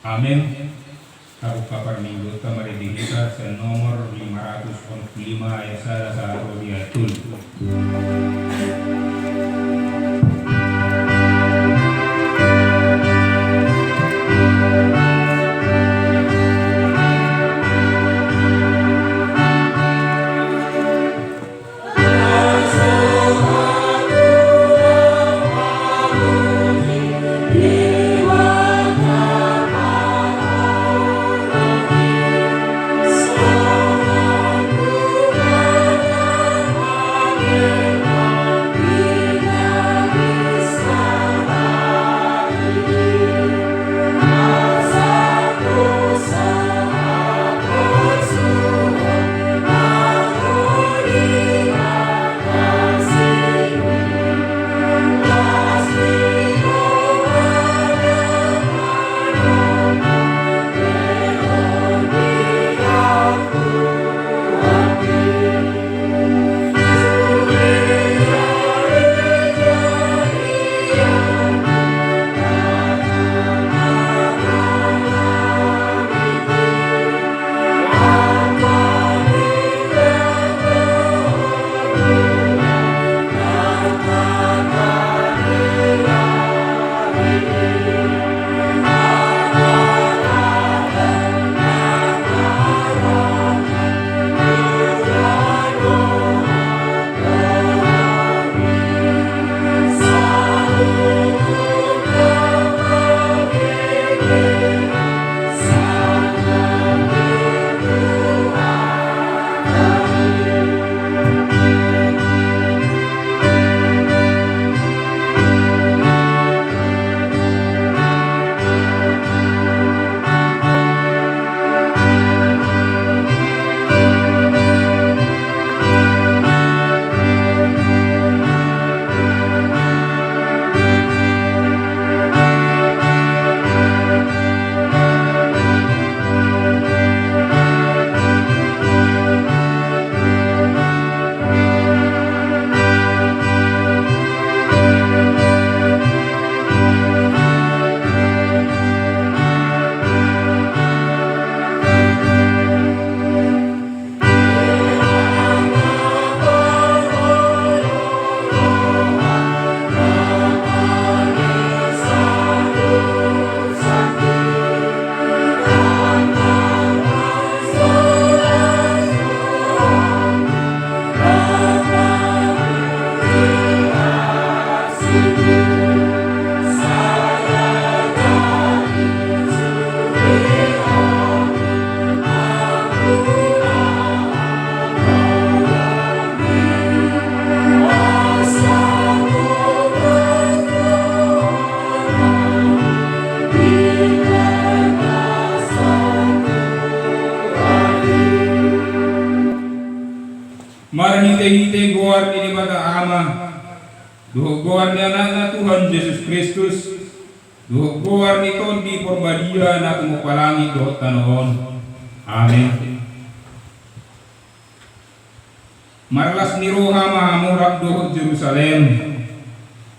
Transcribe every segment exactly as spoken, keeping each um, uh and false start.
Amen. Tabungka parmingguonta marende hita sian nomor lima ratus onom pulu lima ayat sada sahat tu ayat tolu. Marhitehite goar ni Debata Ama, dohot goar ni Anakna Tuhan Jesus Kristus, dohot goar ni Tondi Porbadia na tumompa langit dohot tano on. Amen. Marlas ni roha ma hamu rap dohot Jerusalem,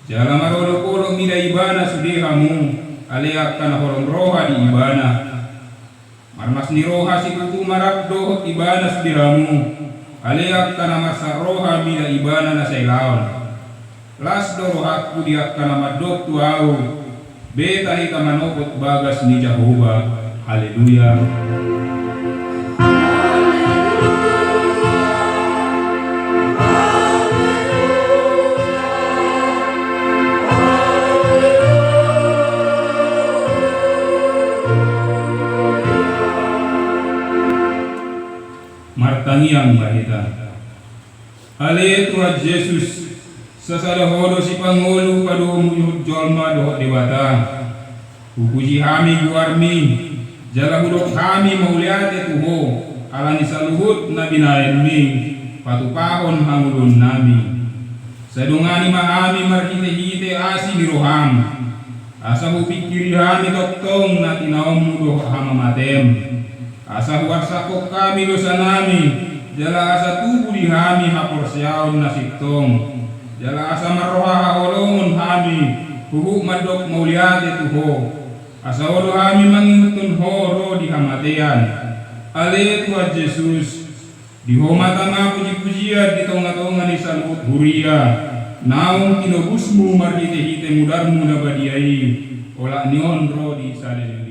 jala marolopolop mida ibana sude hamu, ale angka na holom roha di ibana. Marlas ni roha situtu ma rap dohot ibana sude hamu, ale angka na marsak roha mida ibana na sailaon. Las do rohangku di angka na mandok tu ahu, beta hita manopot bagas ni Jahowa. Haleluya. Martangiang ma hita. Ale Tuhan Jesus, sasada Ho do sipangolu padomu jolma dohot Debata. Hupuji hami goarmi, jala hudok hami mauliate tu Ho, ala ni saluhut na binahenmi patupahon hangoluannami. Sai dongani ma hami marhitehite asi ni roham, asa hupingkiri hami tongtong na tinaonmu dohot hamamatem. Asa huarsakhon hami dosanami, jala asa tubu di hami haporseaon na sintong, jala asa marroha haholomon hami, huhut mandok mauliate tu Ho. Asa olo hami mangihuthon Ho ro di hamatean. Ale Tuhan Jesus, di Ho ma tama pujipujian di tongatonga ni saluhut huria, naung tinobusMu marhitehite mudarMu na badia i, olat ni on ro di saleleng.